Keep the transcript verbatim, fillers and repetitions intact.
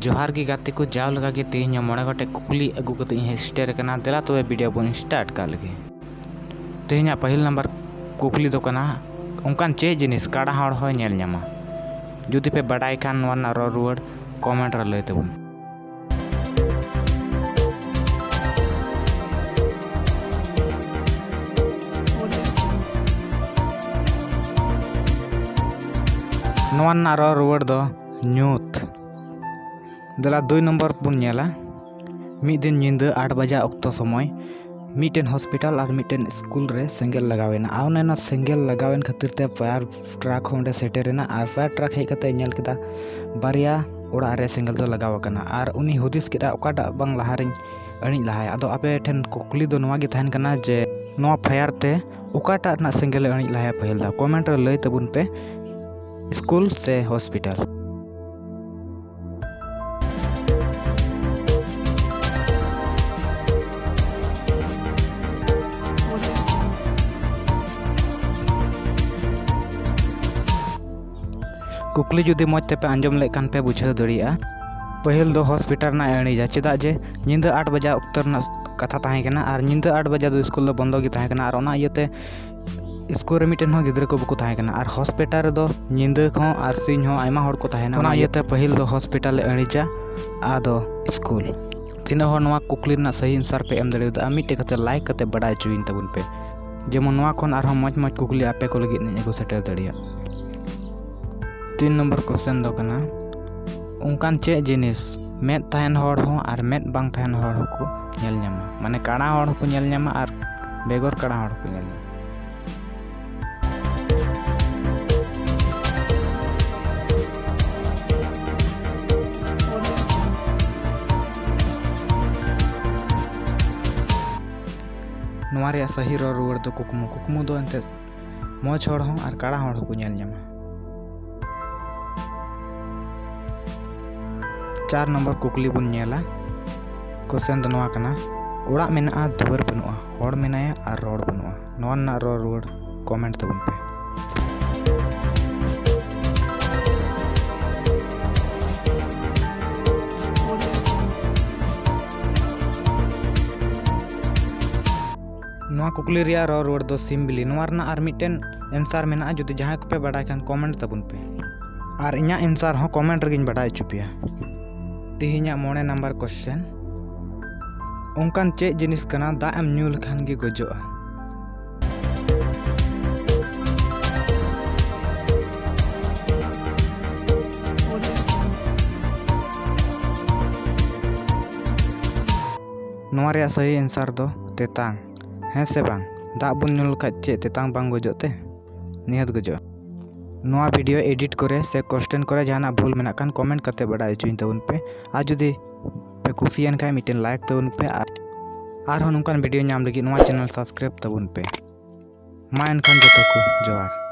ᱡᱚᱦᱟᱨ ᱜᱮ ᱜᱟᱛᱮ ᱠᱚ, ᱡᱟᱣ ᱞᱮᱠᱟ ᱜᱮ ᱛᱮᱦᱮᱧ ᱦᱚᱸ ᱢᱚᱬᱮ ᱜᱚᱴᱮᱡ ᱠᱩᱠᱞᱤ ᱟᱹᱜᱩ ᱠᱟᱛᱮ ᱤᱧ ᱦᱮᱡ ᱥᱮᱴᱮᱨ ᱟᱠᱟᱱᱟ᱾ ᱫᱮᱞᱟ ᱛᱚᱵᱮ video ᱵᱚᱱ start ᱠᱟᱜ ᱞᱮᱜᱮ᱾ ᱛᱮᱦᱮᱧᱟᱜ ᱯᱟᱹᱦᱤᱞ ᱱᱟᱢᱵᱟᱨ ᱠᱩᱠᱞᱤ ᱫᱚ ᱠᱟᱱᱟ, ᱚᱱᱠᱟᱱ ᱪᱮᱫ ᱡᱤᱱᱤᱥ ᱠᱟᱬᱟ ᱦᱚᱲ ᱦᱚᱸᱭ ᱧᱮᱞ ᱧᱟᱢᱟ? ᱡᱩᱫᱤ ᱯᱮ ᱵᱟᱰᱟᱭ ᱠᱷᱟᱱ ᱱᱚᱣᱟ ᱨᱮᱱᱟᱜ ᱨᱚᱲ ᱨᱩᱣᱟᱹᱲ comment ᱨᱮ ᱞᱟᱹᱭ ᱛᱟᱵᱚᱱ᱾ ᱱᱚᱣᱟ ᱨᱮᱱᱟᱜ ᱨᱚᱲ ᱨᱩᱣᱟᱹᱲ ᱫᱚ ᱧᱩᱛ᱾ ᱫᱮᱞᱟ ᱫᱩᱭ ᱱᱚᱢᱵᱚᱨ ᱵᱚᱱ ᱧᱮᱞᱟ᱾ ᱢᱤᱫ ᱫᱤᱱ ᱧᱤᱫᱟᱹ ᱟᱴ ᱵᱟᱡᱟ ᱚᱠᱛᱚ ᱥᱚᱢᱚᱭ ᱢᱤᱫᱴᱮᱱ ᱦᱚᱥᱯᱤᱴᱟᱞ ᱟᱨ ᱢᱤᱫᱴᱮᱱ ᱥᱠᱩᱞ ᱨᱮ ᱥᱮᱸᱜᱮᱞ ᱞᱟᱜᱟᱣ ᱮᱱᱟ᱾ ᱟᱨ ᱚᱱᱮ ᱚᱱᱟ ᱥᱮᱸᱜᱮᱞ ᱞᱟᱜᱟᱣ ᱮᱱ ᱠᱷᱟᱹᱛᱤᱨ ᱛᱮ fire truck ᱦᱚᱸ ᱚᱸᱰᱮ ᱥᱮᱴᱮᱨ ᱮᱱᱟ᱾ ᱟᱨ fire truck ᱦᱮᱡ ᱠᱟᱛᱮ ᱧᱮᱞ ᱠᱮᱫᱟ ᱵᱟᱨᱭᱟ ᱚᱲᱟᱜ ᱨᱮ ᱥᱮᱸᱜᱮᱞ ᱫᱚ ᱞᱟᱜᱟᱣ ᱟᱠᱟᱱᱟ᱾ ᱟᱨ ᱩᱱᱤ ᱦᱩᱫᱤᱥ ᱠᱮᱫᱟ, ᱚᱠᱟᱴᱟᱜ ᱵᱟᱝ ᱞᱟᱦᱟ ᱨᱤᱧ ᱟᱹᱬᱤᱡ ᱞᱟᱦᱟᱭᱟ? ᱟᱫᱚ ᱟᱯᱮ ᱴᱷᱮᱱ ᱠᱩᱠᱞᱤ ᱫᱚ ᱱᱚᱣᱟ ᱜᱮ ᱛᱟᱦᱮᱱ ᱠᱟᱱᱟ ᱡᱮ ᱱᱚᱣᱟ fire ᱛᱮ ᱚᱠᱟᱴᱟᱜ ᱨᱮᱱᱟᱜ ᱥᱮᱸᱜᱮᱞ ᱮ ᱟᱹᱬᱤᱡ ᱞᱟᱦᱟᱭᱟ ᱯᱟᱹᱦᱤᱞ ᱫᱷᱟᱣ? comment ᱨᱮ ᱞᱟᱹᱭ ᱛᱟᱵᱚᱱ ᱯᱮ, ᱥᱠᱩᱞ ᱥᱮ ᱦᱚᱥᱯᱤᱴᱟᱞ? ᱠᱩᱠᱞᱤ ᱡᱩᱫᱤ ᱢᱚᱡᱽ ᱛᱮᱯᱮ ᱟᱸᱡᱚᱢ ᱞᱮᱫ ᱠᱷᱟᱱ ᱯᱮ ᱵᱩᱡᱷᱟᱹᱣ ᱫᱟᱲᱮᱭᱟᱜᱼᱟ, ᱯᱟᱹᱦᱤᱞ ᱫᱚ ᱦᱚᱥᱯᱤᱴᱟᱞ ᱨᱮᱱᱟᱜ ᱮ ᱟᱹᱬᱤᱡᱟ, ᱪᱮᱫᱟᱜ ᱡᱮ ᱧᱤᱫᱟᱹ ᱟᱴ ᱵᱟᱡᱟ ᱚᱠᱛᱚ ᱨᱮᱱᱟᱜ ᱠᱟᱛᱷᱟ ᱛᱟᱦᱮᱸ ᱠᱟᱱᱟ᱾ ᱟᱨ ᱧᱤᱫᱟᱹ ᱟᱴ ᱵᱟᱡᱟ ᱫᱚ ᱥᱠᱩᱞ ᱫᱚ ᱵᱚᱱᱫᱚ ᱜᱮ ᱛᱟᱦᱮᱸ ᱠᱟᱱᱟ᱾ ᱟᱨ ᱚᱱᱟ ᱤᱭᱟᱹᱛᱮ ᱥᱠᱩᱞ ᱨᱮ ᱢᱤᱫᱴᱮᱱ ᱦᱚᱸ ᱜᱤᱫᱽᱨᱟᱹ ᱠᱚ ᱵᱟᱠᱚ ᱛᱟᱦᱮᱸ ᱠᱟᱱᱟ᱾ ᱟᱨ ᱦᱚᱥᱯᱤᱴᱟᱞ ᱨᱮᱫᱚ ᱧᱤᱫᱟᱹ ᱦᱚᱸ ᱟᱨ ᱥᱤᱧ ᱦᱚᱸ ᱟᱭᱢᱟ ᱦᱚᱲ ᱠᱚ ᱛᱟᱦᱮᱱᱟ᱾ ᱚᱱᱟ ᱤᱭᱟᱹᱛᱮ ᱯᱟᱹᱦᱤᱞ ᱫᱚ ᱦᱚᱥᱯᱤᱴᱟᱞ ᱮ ᱟᱹᱬᱤᱡᱟ, ᱟᱫᱚ ᱥᱠᱩᱞ᱾ ᱛᱤᱱᱟᱹᱜ ᱦᱚᱲ ᱱᱚᱣᱟ ᱠᱩᱠᱞᱤ ᱨᱮᱱᱟᱜ ᱥᱟᱹᱦᱤ answer ᱯᱮ ᱮᱢ ᱫᱟᱲᱮᱭᱟᱫᱟ, ᱢᱤᱫᱴᱮᱡ ᱠᱟᱛᱮ like ᱠᱟᱛᱮ ᱵᱟᱰᱟᱭ ᱦᱚᱪᱚᱭᱤᱧ ᱛᱟᱵᱚᱱ ᱯᱮ, ᱡᱮᱢᱚᱱ ᱱᱚᱣᱟ ᱠᱷᱚᱱ ᱟᱨᱦᱚᱸ ᱢᱚᱡᱽ ᱢᱚᱡᱽ ᱠᱩᱠᱞᱤ ᱟᱯᱮ ᱠᱚ ᱞᱟᱹᱜᱤᱫ ᱤᱧ ᱟᱹᱜᱩ ᱥᱮᱴᱮᱨ ᱫᱟᱲᱮᱭᱟᱜ᱾ ᱛᱤᱱ ᱱᱚᱢᱵᱚᱨ question ᱫᱚ ᱠᱟᱱᱟ, ᱚᱱᱠᱟᱱ ᱪᱮᱫ ᱡᱤᱱᱤᱥ ᱢᱮᱫ ᱛᱟᱦᱮᱱ ᱦᱚᱲ ᱦᱚᱸ ᱟᱨ ᱢᱮᱫ ᱵᱟᱝ ᱛᱟᱦᱮᱱ ᱦᱚᱲ ᱦᱚᱸᱠᱚ ᱧᱮᱞ ᱧᱟᱢᱟ? ᱢᱟᱱᱮ ᱠᱟᱬᱟ ᱦᱚᱲ ᱦᱚᱸᱠᱚ ᱧᱮᱞ ᱧᱟᱢᱟ ᱟᱨ ᱵᱮᱜᱚᱨ ᱠᱟᱬᱟ ᱦᱚᱲ ᱦᱚᱸᱠᱚ ᱧᱮᱞ ᱧᱟᱢᱟ᱾ ᱱᱚᱣᱟ ᱨᱮᱭᱟᱜ ᱥᱟᱹᱦᱤ ᱨᱚᱲ ᱨᱩᱣᱟᱹᱲ ᱫᱚ ᱠᱩᱠᱢᱩ᱾ ᱠᱩᱠᱢᱩ ᱫᱚ ᱮᱱᱛᱮᱫ ᱢᱚᱡᱽ ᱦᱚᱲ ᱦᱚᱸ ᱟᱨ ᱠᱟᱬᱟ ᱦᱚᱲ ᱦᱚᱸᱠᱚ ᱧᱮᱞ ᱧᱟᱢᱟ᱾ ᱪᱟᱨ ᱱᱚᱢᱵᱚᱨ ᱠᱩᱠᱞᱤ ᱵᱚᱱ ᱧᱮᱞᱟ᱾ Question ᱫᱚ ᱱᱚᱣᱟ ᱠᱟᱱᱟ, ᱚᱲᱟᱜ ᱢᱮᱱᱟᱜᱼᱟ, ᱫᱩᱣᱟᱹᱨ ᱵᱟᱹᱱᱩᱜᱼᱟ, ᱦᱚᱲ ᱢᱮᱱᱟᱭᱟ ᱟᱨ ᱨᱚᱲ ᱵᱟᱹᱱᱩᱜᱼᱟ᱾ ᱱᱚᱣᱟ ᱨᱮᱱᱟᱜ ᱨᱚᱲ ᱨᱩᱣᱟᱹᱲ comment ᱛᱟᱵᱚᱱ ᱯᱮ᱾ ᱱᱚᱣᱟ ᱠᱩᱠᱞᱤ ᱨᱮᱭᱟᱜ ᱨᱚᱲ ᱨᱩᱣᱟᱹᱲ ᱫᱚ ᱥᱤᱢ ᱵᱤᱞᱤ᱾ ᱱᱚᱣᱟ ᱨᱮᱱᱟᱜ ᱟᱨ ᱢᱤᱫᱴᱮᱱ answer ᱢᱮᱱᱟᱜᱼᱟ, ᱡᱩᱫᱤ ᱡᱟᱦᱟᱸᱭ ᱠᱚᱯᱮ ᱵᱟᱰᱟᱭ ᱠᱷᱟᱱ comment ᱛᱟᱵᱚᱱ ᱯᱮ, ᱟᱨ ᱤᱧᱟᱹᱜ answer ᱦᱚᱸ comment ᱨᱮᱜᱮᱧ ᱵᱟᱰᱟᱭ ᱦᱚᱪᱚ ᱯᱮᱭᱟ᱾ ᱛᱮᱦᱮᱧᱟᱜ ᱢᱚᱬᱮ number question, ᱚᱱᱠᱟᱱ ᱪᱮᱫ ᱡᱤᱱᱤᱥ ᱠᱟᱱᱟ ᱫᱟᱜ ᱮᱢ ᱧᱩ ᱞᱮᱠᱷᱟᱱ ᱜᱮ ᱜᱚᱡᱚᱜᱼᱟ? ᱱᱚᱣᱟ ᱨᱮᱭᱟᱜ ᱥᱟᱹᱦᱤ answer ᱫᱚ ᱛᱮᱛᱟᱝ᱾ ᱦᱮᱸ ᱥᱮ ᱵᱟᱝ? ᱫᱟᱜ ᱵᱚᱱ ᱧᱩ ᱞᱮᱠᱷᱟᱡ ᱪᱮᱫ ᱛᱮᱛᱟᱝ ᱵᱟᱝ ᱜᱚᱡᱚᱜ ᱛᱮ? ᱱᱤᱦᱟᱹᱛ ᱜᱚᱡᱚᱜᱼᱟ᱾ ᱱᱚᱣᱟ video edit ᱠᱚᱨᱮ ᱥᱮ question ᱠᱚᱨᱮ ᱡᱟᱦᱟᱱᱟᱜ ᱵᱷᱩᱞ ᱢᱮᱱᱟᱜ ᱠᱷᱟᱱ comment ᱠᱟᱛᱮ ᱵᱟᱰᱟᱭ ᱦᱚᱪᱚᱧ ᱛᱟᱵᱚᱱ ᱯᱮ᱾ ᱟᱨ ᱡᱩᱫᱤ ᱯᱮ ᱠᱩᱥᱤᱭᱮᱱ ᱠᱷᱟᱡ ᱢᱤᱫᱴᱮᱱ like ᱛᱟᱵᱚᱱ ᱯᱮ, ᱟᱨ ᱟᱨᱦᱚᱸ ᱱᱚᱝᱠᱟᱱ video ᱧᱟᱢ ᱞᱟᱹᱜᱤᱫ ᱱᱚᱣᱟ channel subscribe ᱛᱟᱵᱚᱱ ᱯᱮ᱾ ᱢᱟ ᱮᱱᱠᱷᱟᱱ ᱡᱚᱛᱚ ᱠᱚ ᱡᱚᱦᱟᱨ᱾